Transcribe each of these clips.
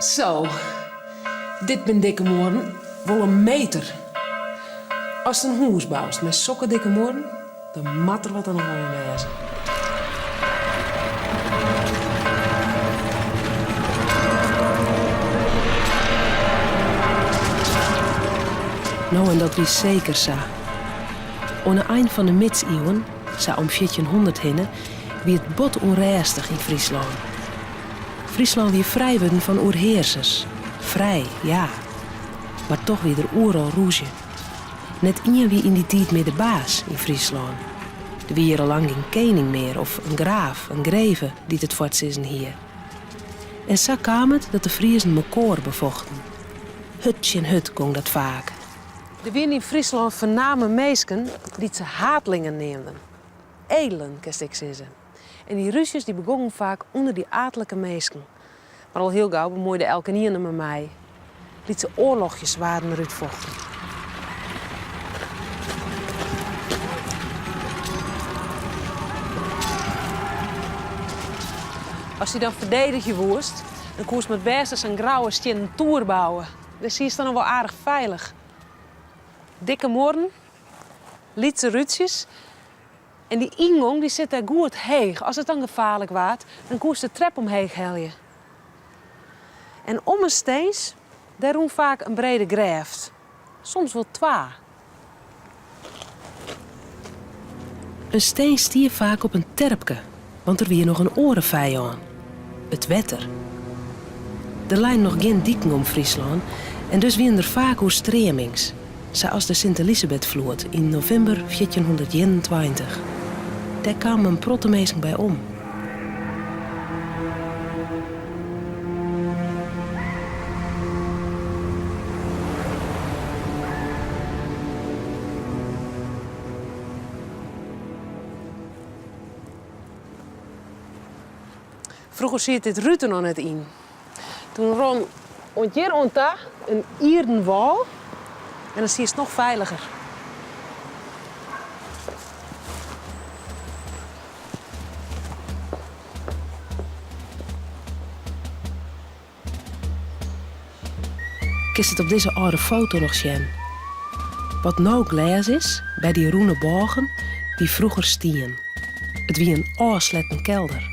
Zo, dit bin dikke muorren, wol in meter. Ast in hûs boust mei sokke dikke muorren, dan moat der wat oan de hân wêze. No en dat wie seker sa. Oan 'e ein fan de midsiuwen, sa om fjirtjinhûndert hinne, wie it bot ûnrêstich yn Fryslân. Fryslân wie frij wurden fan oerhearsers. Frij, ja. Mar toch wie der oeral rûzje. Net ien wie yn dy tiid mear de baas yn Fryslân. Der wie hjir al lang gjin kening mear of in graaf, in greve, dy't it foar 't sizzen hie. En sa kaam it dat de Friezen mekoar befochten. Hurd tsjin hurd gong dat faak. Der wienen yn Fryslân fername minsken dy't se haadlingen neamden. Edelen, kinst ek sizze. En dy rúzjes dy begongen faak ûnder dy aadlike minsken. Mar al hiel gau bemuoide elkenien him dermei. Lytse oarlochjes waarden der útfochten. Ast dy dan ferdedigje woest, dan koest mei it bêste sa'n grouwe stiennen toer bouwe. Dêr siest dan noch wol aardich feilich. Dikke muorren, lytse rútsjes En dy yngong dy sit dêr goed heech. As it dan gefaarlik waard, dan koest de trep omheech helje. En om in stins, dêr rûn faak in brede grêft. Soms wol twa. In stins stie faak op in terpke, want der wie noch in oare fijân, it wetter. Der leinen noch gjin diken om Fryslân en dus wienen der faak oerstreamings. Sa as de Sint-Elisabethfloed yn novimber fjirtjinhûndertienentweintich. Dêr kamen in protte minsken by om. Froeger siet dit rút der noch net yn. Toen rûn oant hjir oan ta in ierden wâl en dan siest noch feiliger. Kinst it op dizze âlde foto noch sjen. Wat no glês is, by dy rûne bôgen, wie froeger stien. It wie in ôfsletten kelder.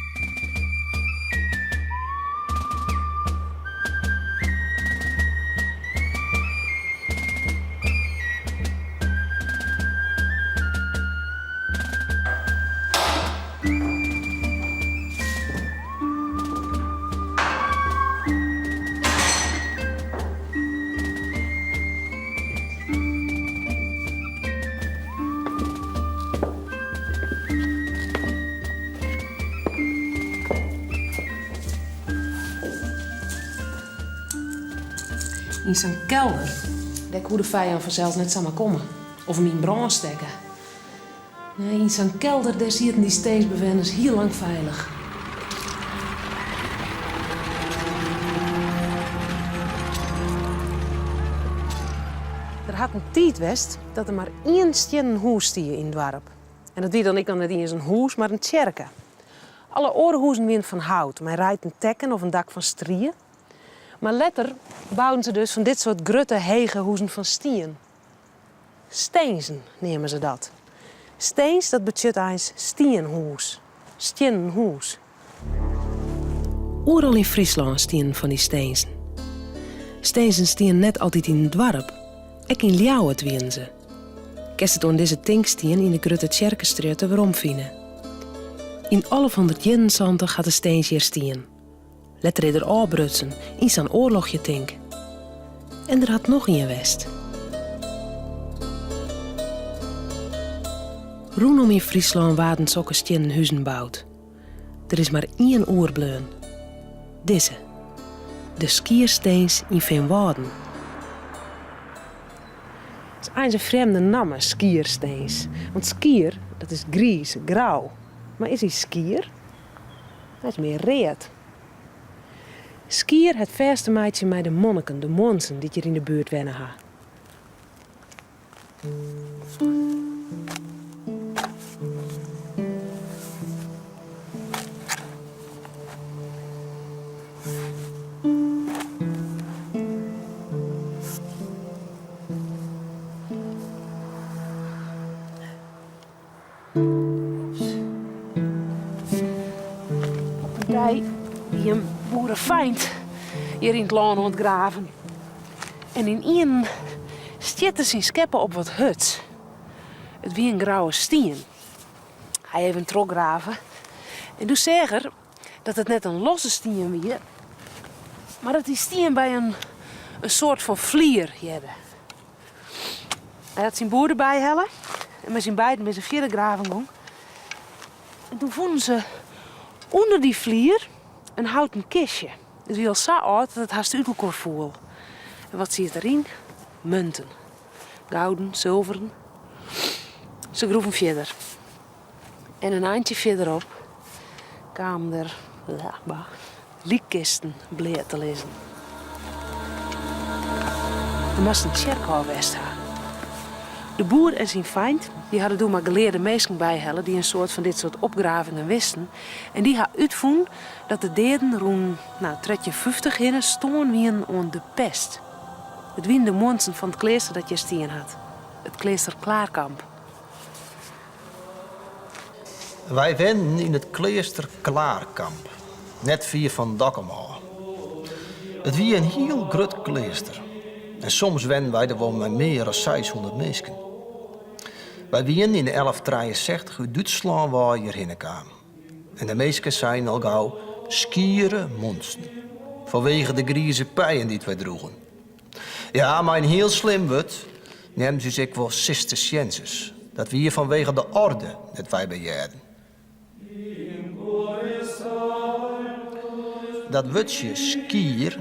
Yn sa'n kelder, dêr koe de fijân fansels net samar komme of him yn brân stekke. Nee, yn sa'n kelder dêr sieten dy stinsbewenners hiel lang feilich. Der hat in tiid west dat der mar ien stiennen hûs stie yn it doarp. En dat wie dan ek noch net iens in hûs, mar in tsjerke. Alle oare hûzen wienen fan hout, mei reiten tekken of in dak fan strie. Mar letter bouden se dus fan dit soart grutte, hege hûzen fan stien. Stinzen neame se dat. Stins dat betsjut eins stienhûs, stiennen hûs. Oeral yn Fryslân stienen fan dy stinzen. Stinzen stienen net altyd yn in doarp, ek yn Ljouwert wienen se. Kinst it oan dizze tinkstien yn de Grutte Tsjerkestrjitte weromfine. Yn alvehûndertienensantich hat de stins hjir stien. Letter is er ôfbrutsen, yn sa'n oarlochje tink. En der hat noch ien west. Rûnom yn Fryslân waarden sokke stiennen huzen boud. Der is mar ien oerbleaun. Dizze. De Skierstins yn Feanwâlden. It is eins in frjemde namme, Skierstins. Want skier, dat is griis, grau. Mar is hy skier? Hy is mear read. Skier hat fêst te meitsjen mei de monniken, de muontsen dy't hjir yn de buert wenne ha. wie in boerefeint hjir yn it lân oan it graven. En ynienen stjitte syn skeppe op wat hurds. It wie in grouwe stien. Hy even trochgrave en doe seach er dat it net in losse stien wie, mar dat dy stien by in soart fan flier hearde. Hy hat syn boer derby helle en mei syn beiden binne se fierder graven gong. En doe fûnen se ûnder dy flier in houten kistje. It wie al sa âld dat it hast út elkoar foel. En wat siet deryn? Munten. Gouden, sulveren. Se groeven fierder. En in eintsje fierderop kamen der lykkisten bleat te lizzen. Der moast in tsjerkhôf west ha. De boer en syn feint dy hadden doe mar gelearde minsken byhelle dy't in soad fan dit soart opgravingen wisten en dy ha útfûn dat de deaden rûn no 1350 hinne stoarn wienen oan de pest. It wienen de muontsen fan it kleaster dat hjir stien hat, it kleaster Klaarkamp. Wy wennen yn it kleaster Klaarkamp, net fier fan Dokkum ôf. It wie in hiel grut kleaster en soms wennen wy der wol mei mear as 600 minsken. Wy wienen yn 1163 út Dútslân wei hjirhinne kaam en de minsken seinen al gau skiere muontsen, fanwege de grize pijen dy't wy droegen. Ja, mei in hiel slim wurd neamden se ús ek wol sistersjensers. Dat wie fanwege de orde dêr't wy by hearden. Dat wurdsje skier,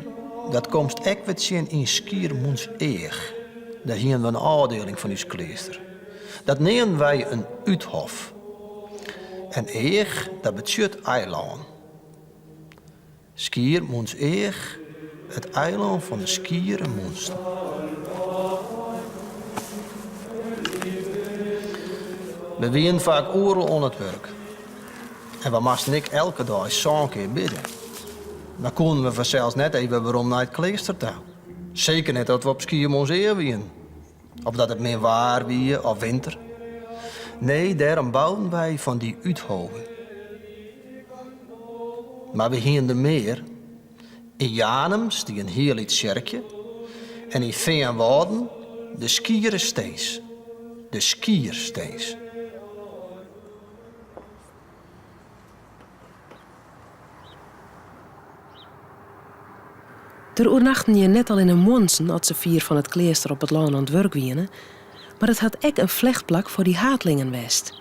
dat komst ek wer tsjin yn Skiermûntseach. Dêr hienen we in ôfdieling fan ús kleaster. Dat neamden wy in úthof. En each, dat betsjut eilân. Skiermûntseach, it eilân fan de skiere muontsen. We wienen faak oeral oan it wurk en we moasten ek elke dei sân kear bidde. Dan koenen we fansels net even werom nei it kleaster ta. Seker net as we op Skiermûntseach wienen. Of dat it min waar wie of winter. Nee, dêrom bouden wy fan dy úthoven. Mar we hienen der mear. Yn Janum stie in hiel lyts tsjerkje en yn Feanwâlden de Skiere Stins. De Skierstins. Der oernachten hjir net allinne muontsen as se fier fan it kleaster op it lân oan it wurk wiene, mar it hat ek in flechtplak foar dy haadlingen west.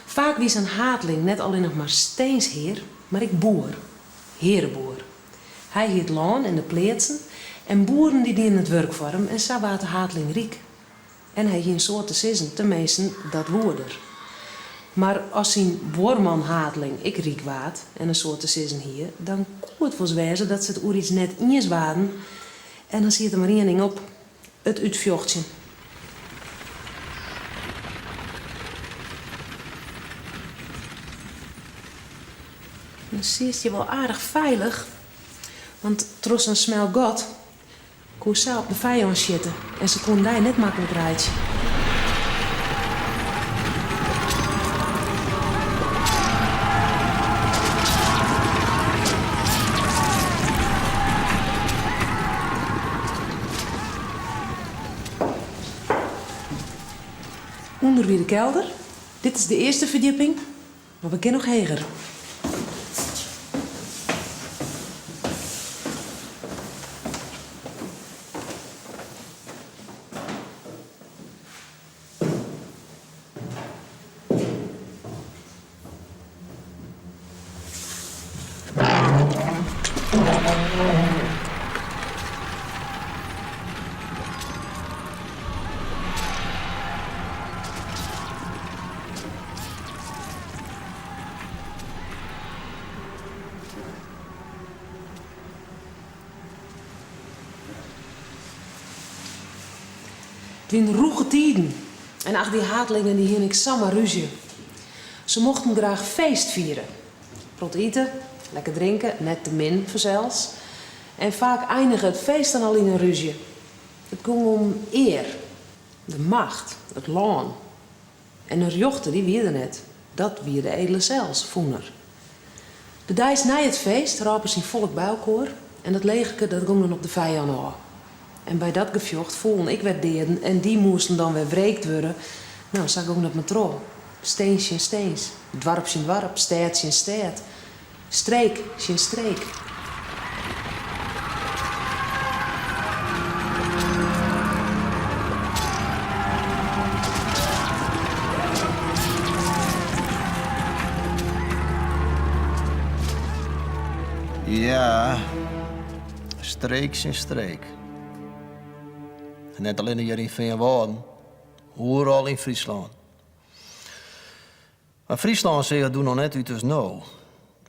Faak wie sa'n haadling net allinnich mar stinshear, mar ek boer, heareboer. Hy hie it lân en de pleatsen en boeren dy dienen it wurk foar him en sa waard de haadling ryk. En hy hie in soad te sizzen, teminsten dat woe er. Mar as syn buorman haadling ek ryk waard en in soad te sizzen hie, dan koe it wolris wêze dat se it oer iets net iens waarden en dan siet der mar ien ding op, it útfjochtsjen. Dan sietst hjir wol aardich feilich, want troch sa'n smel gat koest sa op de fijân sjitte en se koenen dy net maklik reitsje. Under wie de kelder. Dit is de earste ferdjipping, mar we kinne noch heger. It wienen rûge tiden en ach dy haadlingen dy hiene ek samar rúzje. Se mochten graach feest fiere. Protte ite, lekker drinke, net te min fansels. En faak einige it feest dan al yn in rúzje. It gong om ear. De macht, it lân. En in rjochter, dy wie der net. Dat wie de edele sels, fûn er. De deis nei it feest rôp er syn folk by elkoar en dat legerke dat gong dan op de fijân ôf. En by dat gefjocht foelen ek wer deaden en dy moasten dan wer wreekt wurde. No, sa gong dat mar troch. Stins tsjin stins, doarp tsjin doarp, stêd tsjin stêd, streek tsjin streek. Ja, streek tsjin streek. En net allinne hjir yn Feanwâlden, oeral yn Fryslân. Mar Fryslân seach der doe noch net út as no.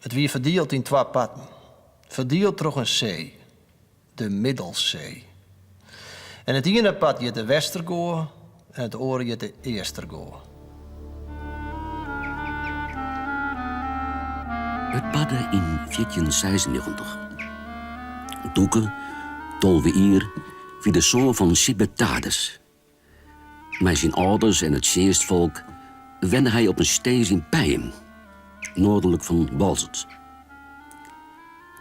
It wie ferdield yn twa parten. Ferdield troch in see, de Middelsee. En it iene part hjit de Westergoa en it oare hjit de Eastergoa. It barde yn 1496. Doeke, 12 jier, wie de soan fan Sibbe Tades. Mei syn âlders en it tsjinstfolk wenne hy op in stins yn Pijum, noardlik fan Boalsert.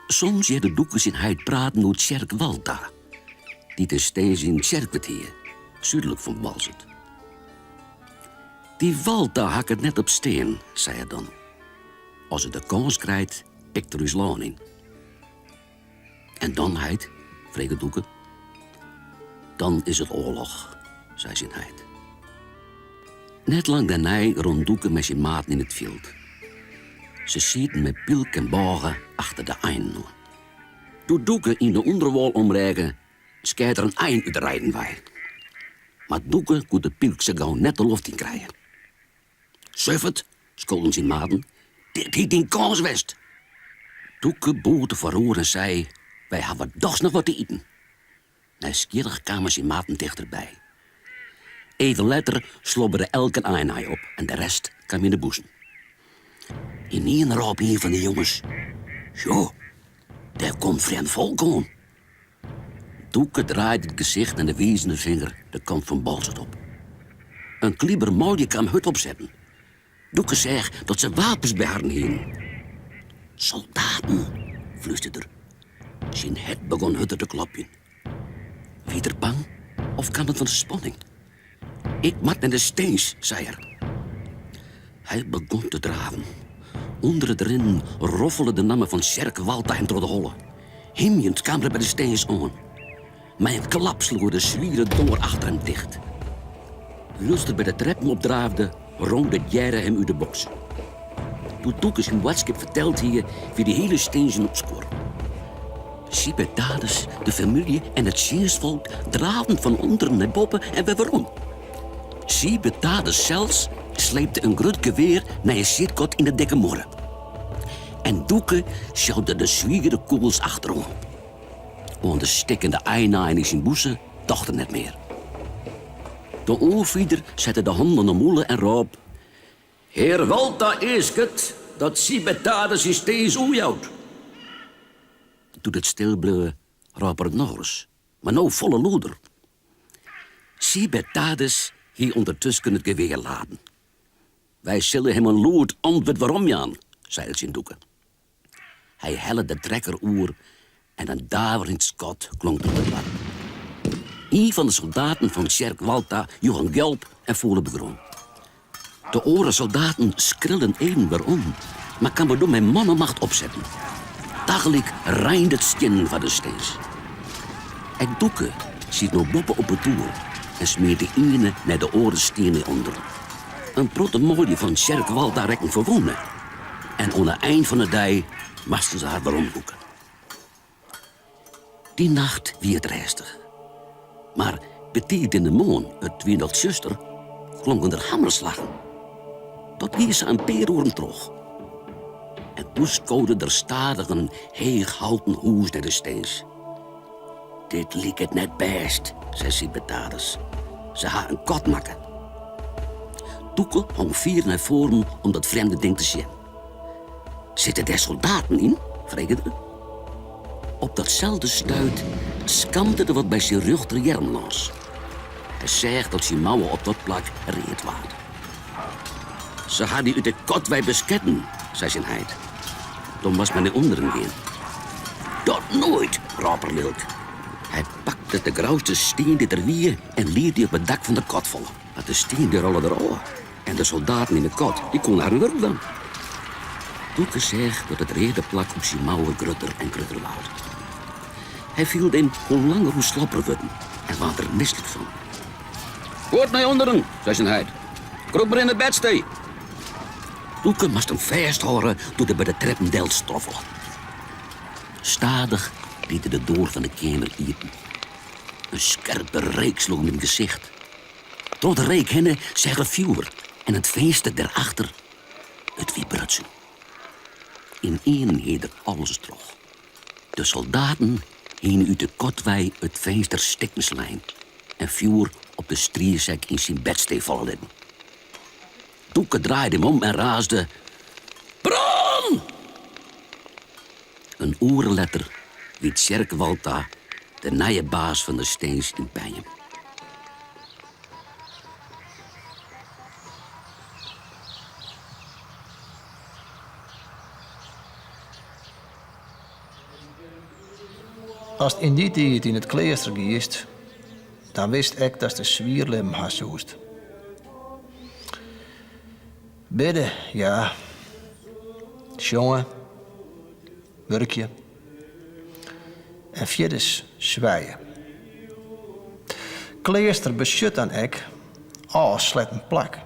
Soms hearde Doeke syn heit praten oer Tsjerk Walta, dy't in stins yn Tsjerkwert hie, súdlik fan Boalsert. Dy Walta ha 'k it net op stean, sei er dan. As er de kâns krijt, pikt er ús lân yn. En dan, heit? frege Doeke. Dan is it oarloch, sei syn heit. Net lang dêrnei rûn Doeke mei syn maten yn it fjild. Se sieten mei pylk en bôge achter de einen oan. Doe't Doeke yn de ûnderwâl omreage, skeat der in ein út de reiden wei. Mar Doeke koe de pylk sa gau net de loft yn krije. Suffert, skolden syn maten, dit hie dyn kâns west. Doeke bûgde foaroer en sei, Wy hawwe dochs noch wat te iten. Nijsgjirrich kamen syn maten tichterby. Even letter slobbere elk in ein op en de rest kaam yn de bûsen. Ynienen rôp ien fan de jonges, Sjoch, dêr komt frjemd folk oan. Doeke draaide it gesicht en de wizende finger de kant fan Boalsert op. In kliber manlju kaam hurd opsetten. Doeke seach dat se wapens by harren hienen. Soldaten, flústerde er. Syn hert begûn hurder te klopjen. Wie er bang of kaam it fan de spanning? Ik moat nei de stins, sei er. Hy begûn te draven. Under it rinnen roffele de namme fan Tsjerk Walta him troch de holle. Hymjend kaam er by de stins oan. Mei in klap sloech er de swiere doar achter him ticht. Wylst er by de treppen opdraafde, rong de djerre him út de boksen. Doe't Doeke syn boadskip ferteld hie, wie de hiele stins yn opskuor. Siebe Tades, de famylje en it tsjinstfolk draafden fan ûnderen nei boppe en wer werom. Siebe Tades sels sleepte in grut gewear nei in sjitgat yn de dikke muorre. En Doeke sjoude de swiere kûgels achteroan. Oan de stikkende einaaien yn syn bûse tocht er net mear. De oanfierder sette de hannen oan de mûle en rôp, Hear Walta easket dat Siebe Tades syn stins oerjout. Doe't it stil bleau, rôp er it nochris, mar no folle lûder. Siebe Tades hie ûndertusken it gewear laden. Wy sille him in lûd antwurd weromjaan, sei er tsjin Doeke. Hy helle de trekker oer en in daverjend skot klonk troch it doarp. Ien fan de soldaten fan Tsjerk Walta joech in gjalp en foel op de grûn. De oare soldaten skrillen even werom, mar kamen doe mei man en macht opsetten. Tagelyk reinde it stiennen foar de stins. Ek Doeke siet no boppe op 'e toer en smiet de iene nei de oare stien nei ûnderen. In protte manlju fan Tsjerk Walta rekken ferwûne. En oan 'e ein fan 'e dei moasten se har weromlûke. Dy nacht wie it rêstich. Mar betiid yn 'e moarn, it wie noch tsjuster, klonken der hammerslaggen. Dat gie sa in pear oeren troch. En doe skode der stadich in heech houten hûs nei de stins. Dit liket net bêst, sei Siebe Tades. Se ha in gat makke. Doeke hong fier nei foaren om dat frjemde ding te sjen. Sitte dêr soldaten yn? frege er. Op datselde stuit skampte der wat by syn rjochterhierm lâns. Hy seach dat syn mouwe op dat plak read waard. Se ha dy út de kot wei besketten, sei syn heit. Do moatst mar nei ûnderen gean. Dat noait, rôp er lilk. Hy pakte de grouste stien dy't der wie en liet dy op it dak fan de kot falle. Mar de stien dy rolle derôf en de soldaten yn de kot dy koene harren wurk dwaan. Doeke seach dat it reade plak op syn mouwe grutter en grutter waard. Hy fielde him hoe langer hoe slapper wurden en waard der mislik fan. Fuort nei ûnderen, sei syn heit. Krûp mar yn it bedstee. Doeke moast him fêsthâlde doe't er by de treppen del stroffele. Stadich die er de doar fan de keamer iepen. In skerpe reek sloech him yn it gesicht. Troch de reek hinne seach er fjoer en it finster dêrachter, it wie brutsen. Ynienen hearde er alles troch. De soldaten hiene út de kot wei it finster stikken slein en fjoer op de striesek yn syn bedstee falle litten. Doeke draaide him om en raasde, Brân! In oere letter wie Tsjerk Walta de nije baas fan de stins yn Penjum. Ast yn dy tiid yn it kleaster giest, dan witst ek datst in swier libben ha soest. Bidde, ja. Sjonge, wurkje. En fierders swije. Kleaster betsjut dan ek ôfsletten plak.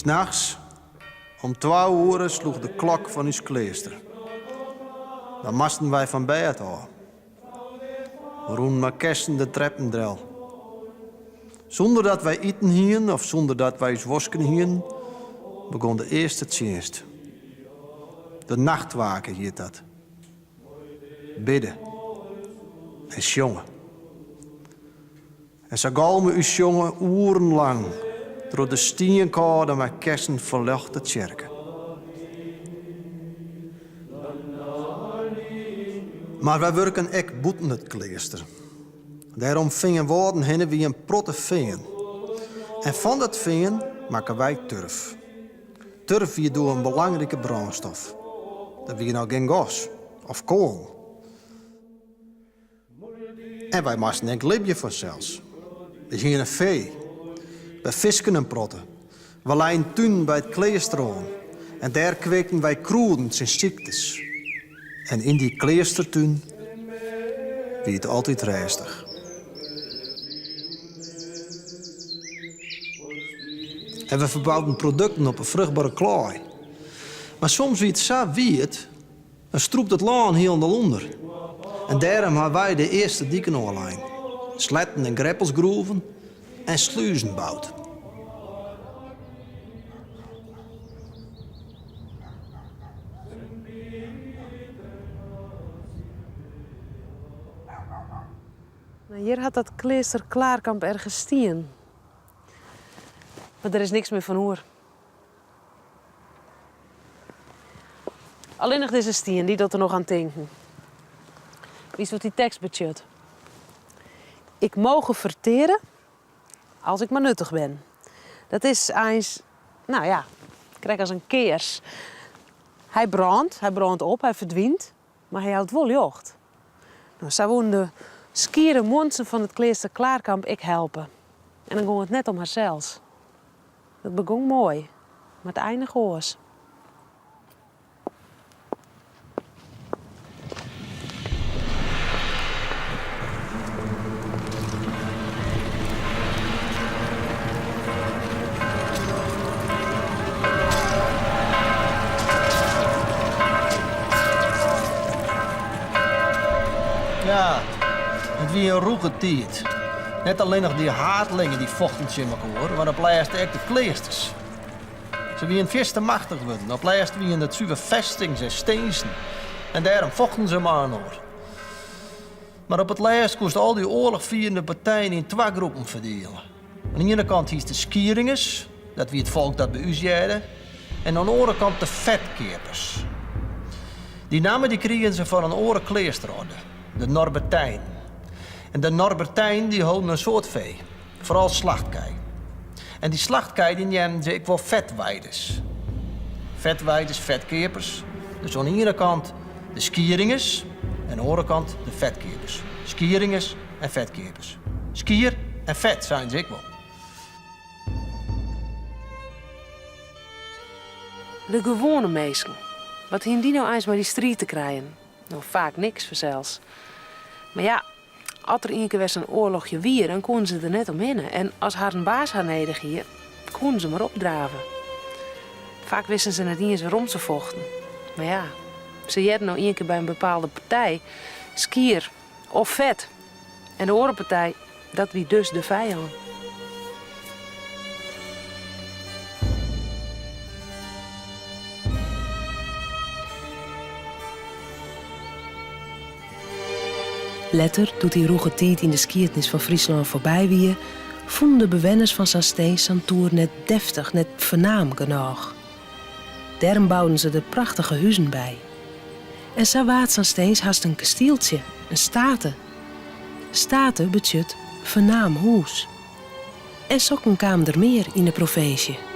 Nachts om twa oere sloech de klok fan ús kleaster. Dan moasten wy fan bêd ôf. We rûnen mei kersen de treppen del. Sûnder dat wy iten hienen of sûnder dat wy ús wosken hienen, begûn de earste tsjinst. De nachtwake hiet dat. Bidde en sjonge. En sa galme ús sjongen oerenlang troch de stienkâlde mei kersen ferljochte tsjerke. Mar wy wurken ek bûten it kleaster. Dêr om Feanwâlden hinne wie in protte fean. En fan dat fean makken wy turf. Turf wie doe in belangrike brânstof. Der wie noch gjin gas of koalen. En wy moasten ek libje fansels. Wy hiene fee. Wy fisken in protte. We leinen tunen by it kleaster oan en dêr kweekten wy krûden tsjin syktes. En yn dy kleastertún wie it altyd rêstich. En we ferbouden produkten op 'e fruchtbere klaai. Mar soms wie it sa wiet Dan strûpt it lân hielendal ûnder. En dêrom ha wy de earste diken oanlein, sletten en greppels groeven en sluzen boud. Hjir hat dat kleaster Klaarkamp ergens stien. Mar der is niks mear fan oer. Allinnich dizze stien, dy docht der noch oan tinken. Witst wat dy tekst betsjut? Ik moge verteren als ik maar nuttig ben. Dat is eins, no ja, krekt as in kears. Hy brânt, hy brânt op, hy ferdwynt, mar hy jout wol ljocht. No, sa woenen de skiere muontsen fan it kleaster Klaarkamp ek helpe. En dan gong it net om harsels. Dat begong moai, mar it einige oars. Ja, it wie in rûge tiid. Net allinnich dy haadlingen dy fochten tsjin mekoar, mar op lêst ek de kleasters. Se wienen fierste machtich wurden. Op lêst wienen it suver festings en stinsen. En dêrom fochten se mei-inoar. Mar op it lêst koest al dy oarlochfierende partijen yn twa groepen ferdiele. Oan de iene kant hiest de Skieringers. dat wie it folk dat by ús hearde, en oan de oare kant de Fetkeapers. Dy namme dy krigen se fan in oare kleasterorde, de Norbertijnen. En de Norbertijnen dy holden in soad fee, foaral slachtkij. En dy slachtkij dy neamden se ek wol fetweiders. Fetweiders, fetkeapers. Dus oan de iene kant de Skieringers en oan de oare kant de fetkeapers. Skieringers en fetkeapers. Skier en fet, seinen se ek wol. De gewoane minsken, wat hiene dy no eins mei dy striid te krijen? No, faak niks fansels. Mar ja, as der ienkear wer sa'n oarlochje wie, dan koene se der net omhinne. En as harren baas har nedich hie, koene se mar opdrave. Faak wisten se net iens wêrom't se fochten. Mar ja, se hearden no ienkear by in bepaalde partij, skier of fet. En de oare partij, dat wie dus de fijân. Letter, doe't dy rûge tiid yn de skiednis fan Fryslân foarby wie, fûnen de bewenners fan sa'n stins sa'n toer net deftich, net fernaam genôch. Dêrom bouden se der prachtige huzen by. En sa waard sa'n stins hast in kastieltsje, in state. State betsjut fernaam hûs. En sokken kamen der mear yn de provinsje.